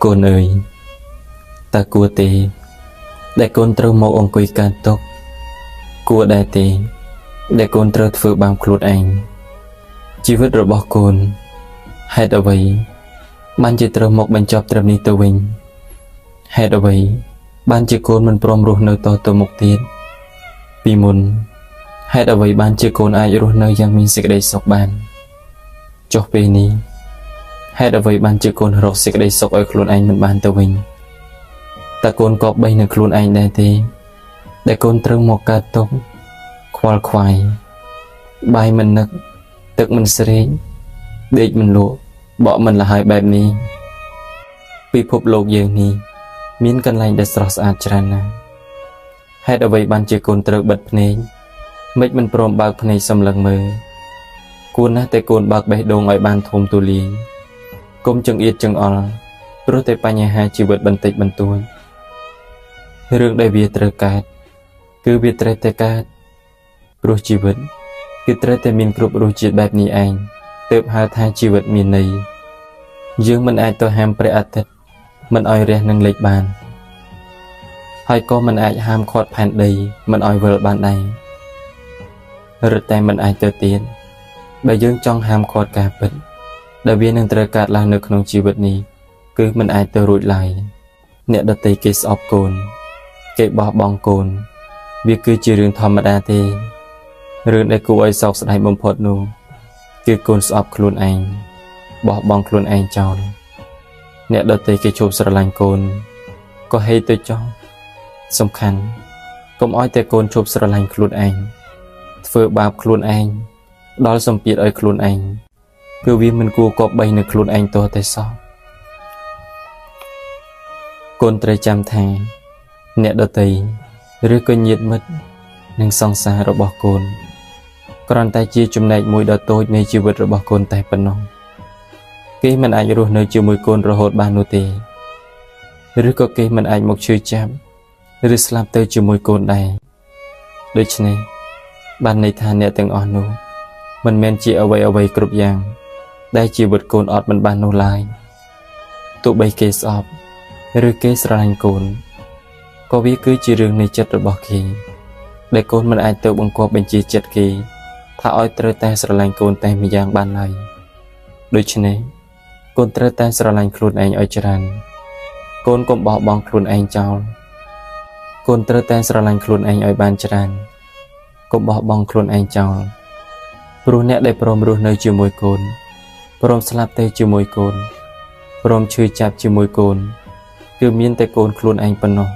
កូនអើយតើគួរទេ ដែលកូនត្រូវមកអង្គុយកើតទុក្ខគួរដែរទេ ដែលកូនត្រូវធ្វើបាបខ្លួនឯងជីវិតរបស់កូនហេតុអ្វី បានជាត្រូវមកបញ្ចប់ត្រឹមនេះទៅវិញហេតុអ្វី បានជាកូនមិនព្រមរស់នៅតទៅមុខទៀតពីមុនហេតុអ្វីបានជាកូនអាចរស់នៅយ៉ាងមានសេចក្តីសុខបានចុះពេលនេះហេតុអ្វីបានជាកូនរកសេចក្តីសុខឲ្យខ្លួនឯងមិនបានទៅវិញតើកូនក៏បីនឹងខ្លួនឯងដែរទេ ដែលកូនត្រូវមកកើតទុក្ខខ្វល់ខ្វាយបាយមិននឹកទឹកមិនស្រេកដេកមិនលក់បក់មិនលហើយបែបនេះពិភពលោកយើងនេះមានកន្លែងដែលស្រស់ស្អាតច្រើនណាស់ហេតុអ្វីបានជាកូនត្រូវបិទភ្នែកមិនមិនព្រមបើកភ្នែកសម្លឹងមើលគួរណាស់តែកូនបើកបេះដូងឲ្យបានធំទូលាយកុំចង្អៀតចង្អល់ព្រោះតែបញ្ហាជីវិតបន្តិចបន្តួចរឿងដែលវាត្រូវកើតគឺវាត្រូវតែកើតព្រោះជីវិតគឺត្រូវតែមានគ្រប់រសជាតិបែបនេះឯងទើបហៅថាជីវិតមានន័យយើងមិនអាចទៅហាមព្រះអាទិត្យមិនឲ្យរះនឹងលិចបានហើយក៏មិនអាចហាមឃាត់ផែនដីមិនឲ្យវិលបានដែររឹតតែមិនអាចទៅទៀតបើយើងចង់ហាមឃាត់ការពិតដែលវានឹងត្រូវកើតឡើងនៅក្នុងជីវិតនេះគឺមិនអាចទៅរួចឡើយអ្នកដទៃគេស្អប់កូនគេបោះបង់កូនវាគឺជារឿងធម្មតាទេរឿងដែលគួរឲ្យសោកស្ដាយបំផុតនោះគឺកូនស្អប់ខ្លួនឯងបោះបង់ខ្លួនឯងចោលអ្នកដទៃគេឈប់ស្រឡាញ់កូនក៏ហេតុទៅចោះសំខាន់កុំឲ្យតែកូនឈប់ស្រឡាញ់ខ្លួនឯងធ្វើបាបខ្លួនឯងដល់សម្ពាធឲ្យខ្លួនឯងគឺវាមិនគួរគប្បីនៅខ្លួនឯងទាល់តែសោះកូនត្រូវចាំថាអ្នកដទៃឬក៏ញាតិមិត្តនិងសង្សាររបស់កូនគ្រាន់តែជាចំណែកមួយដ៏តូចនៃជីវិតរបស់កូនតែប៉ុណ្ណោះគេមិនអាចរស់នៅជាមួយកូនរហូតបាននោះទេឬក៏គេមិនអាចមកឈឺចាប់ឬស្លាប់ទៅជាមួយកូនដែរដូច្នេះបានន័យថាអ្នកទាំងអស់នោះមិនមែនជាអ្វីៗគ្រប់យ៉ាងដែលជីវិតកូនអត់មិនបាននោះឡើយទោះបីគេស្អប់ឬគេស្រឡាញ់កូនក៏វាគឺជារឿងនៃចិត្តរបស់គេដែលកូនមិនអាចទៅបង្គាប់បញ្ជាចិត្តគេថាឲ្យត្រូវតែស្រឡាញ់កូនតែម្យ៉ាងបានឡើយដូច្នេះកូនត្រូវតែស្រឡាញ់ខ្លួនឯងឲ្យច្រើនកូនកុំបោះបង់ខ្លួនឯងចោលកូនត្រូវតែស្រឡាញ់ខ្លួនឯងឲ្យបានច្រើនកុំបោះបង់ខ្លួនឯងចោលព្រោះអ្នកដែលព្រមរស់នៅជាមួយកូនព្រមស្លាប់ទៅជាមួយកូនព្រមឈឺចាប់ជាមួយកូនគឺមានតែកូនខ្លួនឯងប៉ុណ្ណោះ